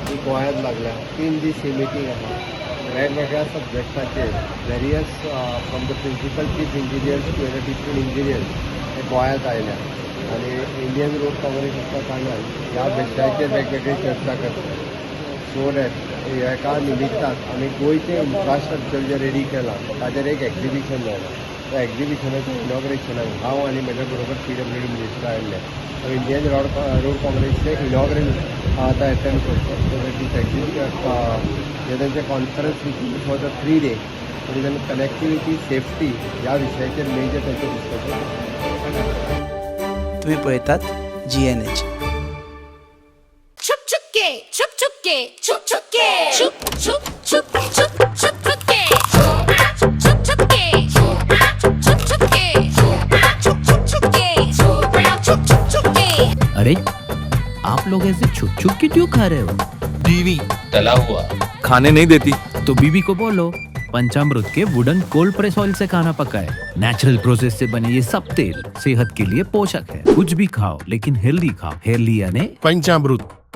ही गोंयांत लागल्या. 3 दीस ही मिटींग आसा. वेगवेगळ्या सब्जॅक्टाचेर various from the principal chief engineers to the different engineers हे गोंयांत आयल्या आनी इंडियन रोड काँग्रेस आसल्या कारणान ह्या विशयाचेर वेगवेगळी चर्चा करता, सो that एका निमित्तान आमी गोंयचें इन्फ्रास्ट्रक्चर जें रेडी केलां ताजेर एक एक्झिबिशन जालां. त्या एक्झिबिशनाच्या इनॉग्रेशनाक हांव आनी म्हज्या बरोबर पीडब्ल्यूडी मिनिस्टर आयिल्ले. इंडियन रोड काँग्रेसचें इनॉग्रल आतां अटेंड करचें, सो that these हे तांचें conference which is for the 3 day, it is an connectivity, safety ह्या विशयाचेर मेजर तांचें डिस्कशन. तुम्ही पळयतात जीएनएच. छुप छुप के, छुप छुप के, छुप छुप के, छुप छुप छुप छुप छुप छुप के, छुप छुप छुप के, छुप छुप के, छुप छुप छुप के, छुप छुप छुप के. अरे, आप लोग ऐसे छुप छुप के क्यों खा रहे हो? बीवी तला हुआ खाने नहीं देती. तो बीबी को बोलो, पंचामृत के वुडन कोल्ड प्रेस ऑयल से खाना पकाए. नेचुरल प्रोसेस से बने ये सब तेल सेहत के लिए पोषक है. कुछ भी खाओ, लेकिन हेल्दी खाओ. हेल्दी यानी पंचामृत.